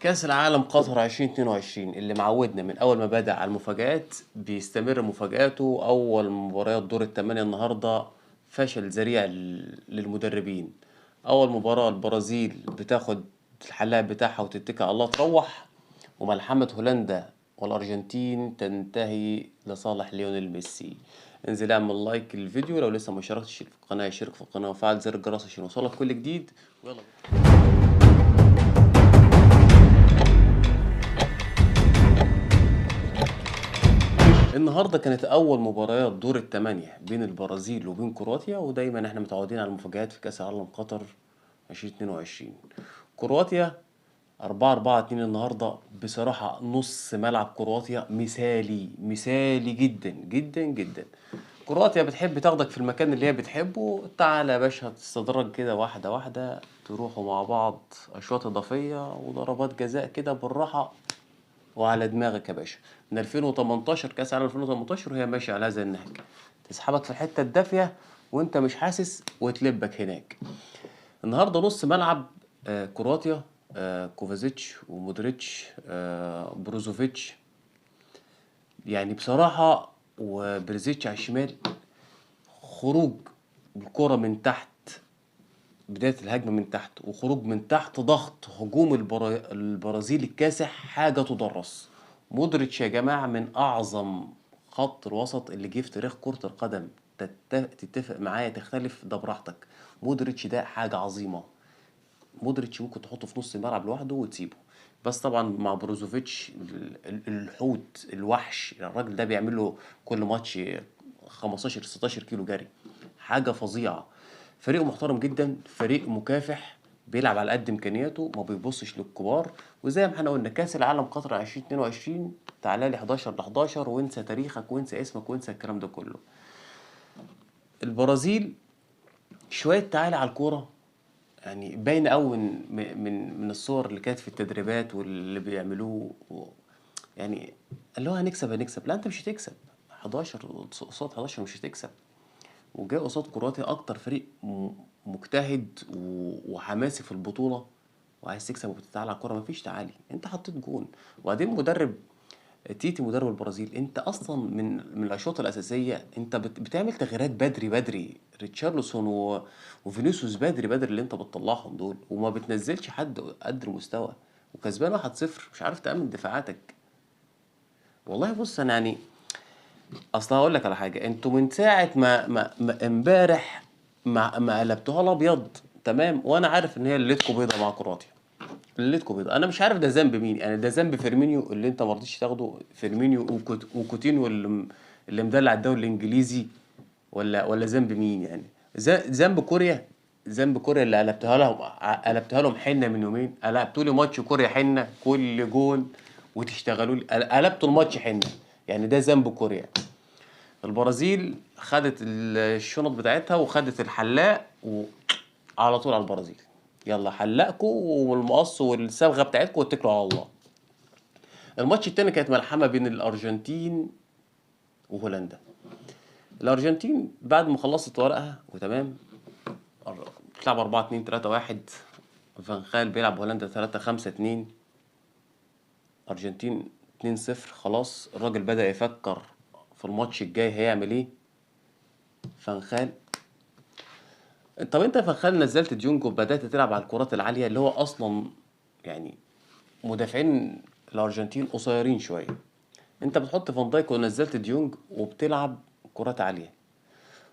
كأس العالم قطر 2022 اللي معودنا من أول ما بدأ على المفاجآت بيستمر مفاجآته. أول مباريات دور الثمانية النهاردة فشل ذريع للمدربين. أول مباراة البرازيل بتاخد الحلاق بتاعها وتتكل على الله تروح، وملحمة هولندا والأرجنتين تنتهي لصالح ليونيل ميسي. انزل اعمل لايك للفيديو، لو لسه ما شاركتش في القناة اشترك في القناة وفعل زر الجرس عشان يوصلك كل جديد. ويلا بينا. النهارده كانت اول مباريات دور الثمانية بين البرازيل وبين كرواتيا، ودايما احنا متعودين على المفاجآت في كأس العالم قطر 2022. كرواتيا 4-4-2 النهارده، بصراحة نص ملعب كرواتيا مثالي مثالي جدا جدا جدا. كرواتيا بتحب تاخدك في المكان اللي هي بتحبه، تعالى يا باشا تستدرج كده واحدة واحدة، تروحوا مع بعض أشواط إضافية وضربات جزاء كده بالراحة وعلى دماغك يا باشا. من 2018 كأس العالم 2018 وهي ماشية على هذا النهج، تسحبك في الحتة الدافية وانت مش حاسس وتلبك هناك. النهارده نص ملعب كرواتيا، كوفازيتش ومودريتش، بروزوفيتش، يعني بصراحة، وبرزيتش على الشمال. خروج الكرة من تحت، بداية الهجمة من تحت وخروج من تحت ضغط هجوم البرازيل الكاسح، حاجة تدرس. مودريتش يا جماعة من أعظم خط الوسط اللي جه في تاريخ كرة القدم، تتفق معايا تختلف ده براحتك. مودريتش ده حاجة عظيمة. مودريتش ممكن تحطه في نص الملعب لوحده وتسيبه، بس طبعا مع بروزوفيتش الحوت الوحش، الراجل ده بيعمل له كل ماتش 15-16 كيلو جري، حاجة فظيعة. فريق محترم جدا، فريق مكافح، بيلعب على قد امكانياته، ما بيبصش للكبار. وزي ما احنا قلنا كاس العالم قطر 2022 تعالى لي 11-11 وانسى تاريخك وانسى اسمك وانسى الكلام ده كله. البرازيل شوية تعالى على الكورة، يعني باينة قوي من الصور اللي كانت في التدريبات واللي بيعملوه، يعني اللي هو هنكسب هنكسب. لا انت مش هتكسب 11 قصاد 11، مش هتكسب. وجاي قصاد كرواتيا اكتر فريق مجتهد وحماسي في البطولة، وعايز تكسب وبتتعالى على الكورة، مفيش تعالي، انت حطيت جون. وبعدين مدرب تيتي مدرب البرازيل، انت اصلا من الاشواط الاساسية انت بتعمل تغييرات بدري بدري، ريتشارلسون وفينيسيوس بدري بدري اللي انت بتطلعهم دول، وما بتنزلش حد قدر مستوى، وكسبان 1-0 مش عارف تأمن دفاعاتك. والله بص انا يعني اصل هقول لك على حاجة، انتوا من ساعة ما امبارح ما قلبتوها الابيض تمام، وانا عارف ان هي ليلتكم بيضة مع كرواتيا، ليلتكم بيضة. انا مش عارف ده ذنب مين، يعني ده ذنب فيرمينيو اللي انت ما رضيتش تاخده، فيرمينيو وكوتينيو اللي مدلع الدوري الانجليزي، ولا ذنب مين يعني؟ ذنب كوريا، ذنب كوريا اللي قلبتها لهم، قلبتها لهم حنة من يومين، قلبتوا لي ماتش كوريا حنة كل جون وتشتغلوا لي، قلبتوا الماتش حنة، يعني ده ذنب كوريا. البرازيل خدت الشنط بتاعتها وخدت الحلاق وعلى طول على البرازيل، يلا حلقكم والمقص والصبغه بتاعتكم واتكلوا على الله. الماتش التاني كانت ملحمة بين الارجنتين وهولندا. الارجنتين بعد ما خلصت ورقها وتمام، بتلعب 4-2-3-1، فان خال بيلعب هولندا 3-5-2، ارجنتين 2-0. خلاص الراجل بدأ يفكر في الماتش الجاي هيعمل ايه. فان خال، طب انت فان خال نزلت ديونج وبدأت تلعب على الكرات العالية اللي هو اصلا يعني مدافعين الارجنتين قصيرين شوية، انت بتحط فان دايك ونزلت ديونج وبتلعب كرات عالية،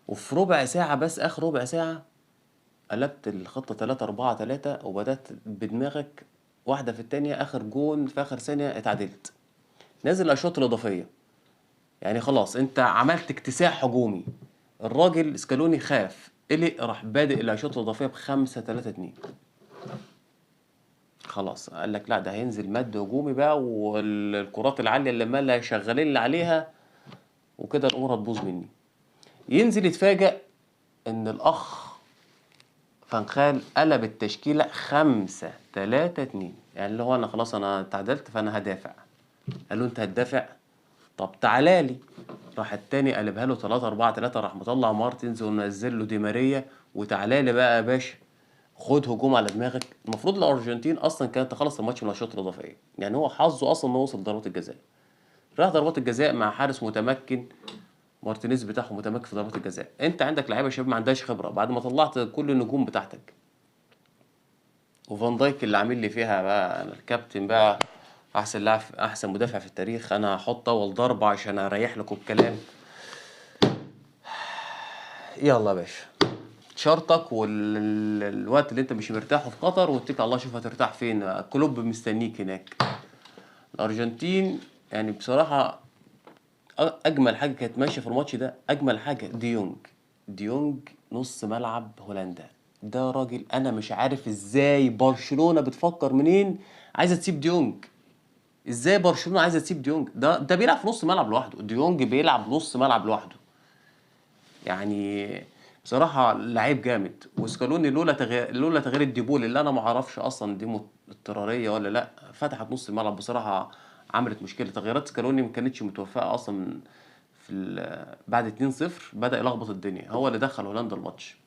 وفي ربع ساعة بس، اخر ربع ساعة قلبت الخطة 3-4-3 وبدأت بدماغك واحدة في التانية، اخر جون في اخر ثانية اتعادلت. نازل الاشواط الاضافية، يعني خلاص انت عملت اكتساح هجومي. الراجل سكالوني خاف قلق، راح بادئ الاشواط الاضافية ب5-3-2، خلاص قال لك لا ده هينزل مد هجومي بقى، والكرات العالية اللي مالها شغالين اللي عليها وكده الامور هتبوظ مني. ينزل يتفاجأ ان الاخ فان خال قلب التشكيلة 5-3-2، يعني اللي هو انا خلاص انا اتعادلت فانا هدافع. قال له انت هتدافع؟ طب تعالى لي. راح التاني قلبها له 3-4-3، راح مطلع مارتنز ونزل له دي ماريا، وتعالى لي بقى يا باشا. خد هجوم على دماغك. المفروض الارجنتين اصلا كانت تخلص الماتش من الاشواط الاضافية، يعني هو حظه اصلا انه وصل ضربات الجزاء. راح ضربات الجزاء مع حارس متمكن، مارتينيز بتاعه متمكن في ضربات الجزاء. انت عندك لعيبة شباب ما عندهاش خبره بعد ما طلعت كل النجوم بتاعتك، وفان دايك اللي عامل لي فيها بقى انا الكابتن بقى، احسن لاعب، احسن مدافع في التاريخ، انا هحط اول ضربه عشان اريح لكم الكلام. يلا يا باشا، شرطك والوقت اللي انت مش مرتاحة في قطر، واتكل على الله، شوف هترتاح فين، كلوب مستنيك هناك. الارجنتين يعني بصراحة اجمل حاجة كانت ماشية في الماتش ده، اجمل حاجة ديونج. ديونج نص ملعب هولندا، ده راجل انا مش عارف ازاي برشلونة بتفكر منين عايزه تسيب ديونج. ازاي برشلونة عايزه تسيب ديونج؟ ده بيلعب في نص ملعب لوحده، ديونج بيلعب نص ملعب لوحده. يعني بصراحة لعيب جامد. وسكالوني لولا تغيير الديبول اللي انا ما اعرفش اصلا دي اضطراريه ولا لا، فتحت نص الملعب بصراحة، عملت مشكلة. تغييرات سكالوني ما كانتش متوفقه اصلا في بعد 2-0 بدا يلخبط الدنيا، هو اللي دخل هولندا الماتش.